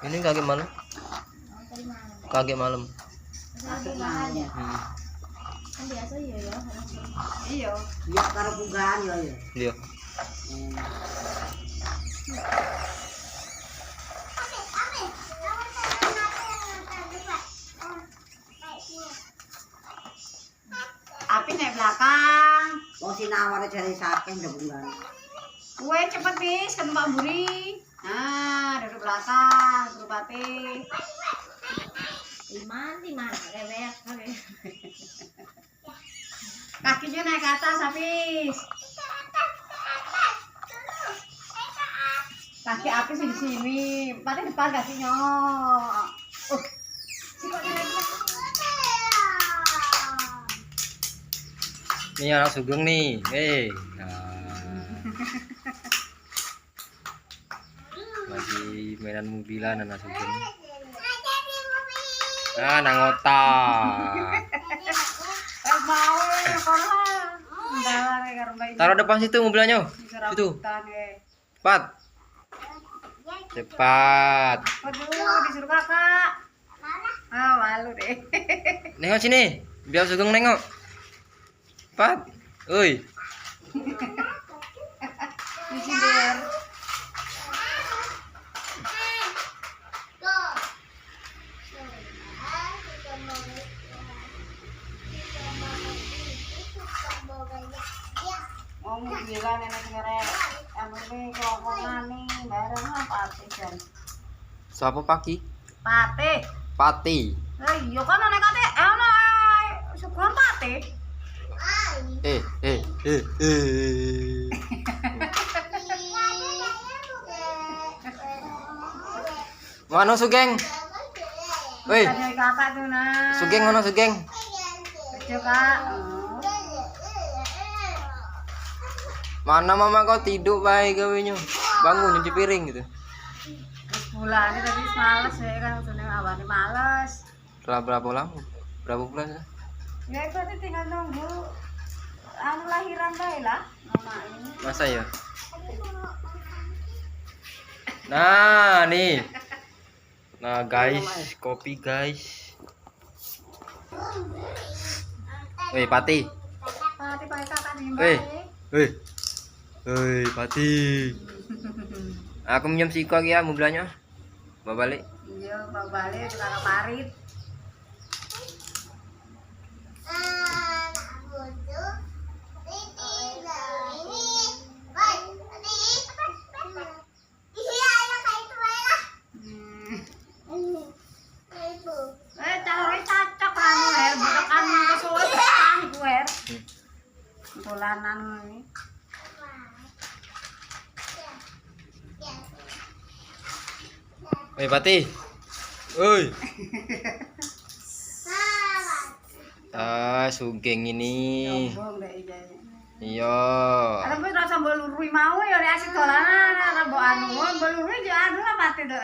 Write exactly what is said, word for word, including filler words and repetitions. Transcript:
Ini kagek malam. Kagek malam. Kagek malam. Hmm. Kan biasa ya, ya, langsung. Iya. Iya, karo bukan ya, ya. Iya. Hmm. Api naik belakang. Wong si nawar jare sakeh ndak bulan. Kue cepet bis ke tempat buri. Nah, duduk belakang, suruh Pati. Iman, iman, rewek, oke. Kakinya naik ke atas, habis. Kaki Apis di sini, Pati depan kakinya. Uh. Sikoknya lagi. Ini anak Sugeng nih. Eh. Nah. Lagi mainan mobilan anak Sugeng. Nah, nang otak. Eh, mau, eh, kono. Taruh depan situ mobilannya. Situ. Cepat. Cepat. Aduh, disuruh kakak. Ah, malu deh. Nengok sini. Biar Sugeng nengok. Cepat. Oi. Disindir. Wong gila nenek ngerek anu ni, kerongkongan ni, bareng apa artis kan? Siapa Paki? Pati. Pati. Eh, iya kan anak kate, eh, anak, eh, Sugeng Pati. Eh, eh, eh, eh. Mano Sugeng? Woi. Ada kakak tuh, nah. Sugeng mano Sugeng? Kecil, Kak. Mano mama kau tidur bae gawenyo? Bangun nyuci piring gitu. Terus bulan ini tadi males ya kan, maksudnya awalnya males. Telah berapa lama? Berapa bulan sudah? Ya itu nanti tinggal nunggu anu lahiran bae lah, mama ini. Masa ya? Nah, nih. Nah, guys, kopi, guys. Weh, Pati. Pati, Pati, kakak nih, Weh, Mbak, eh. Weh. Weh, Pati. Aku minjem siko lagi ya, mau belanja. Bawa balik. Iya, bawa balik, tukang parit. Hmm. Eh, calonnya cocok anu, Her. Budak anu, kesuwen, ah, iku, Her. Dolanan ini. Woi, Pati. Oi. Ah, Sugeng ini. Sombong deh, iya, iya. Iya. Ada pun rasa mbok lurui mau ya, ada asik dolanan, ada mbok anu, mbok lurui ya anu lah Pati dok.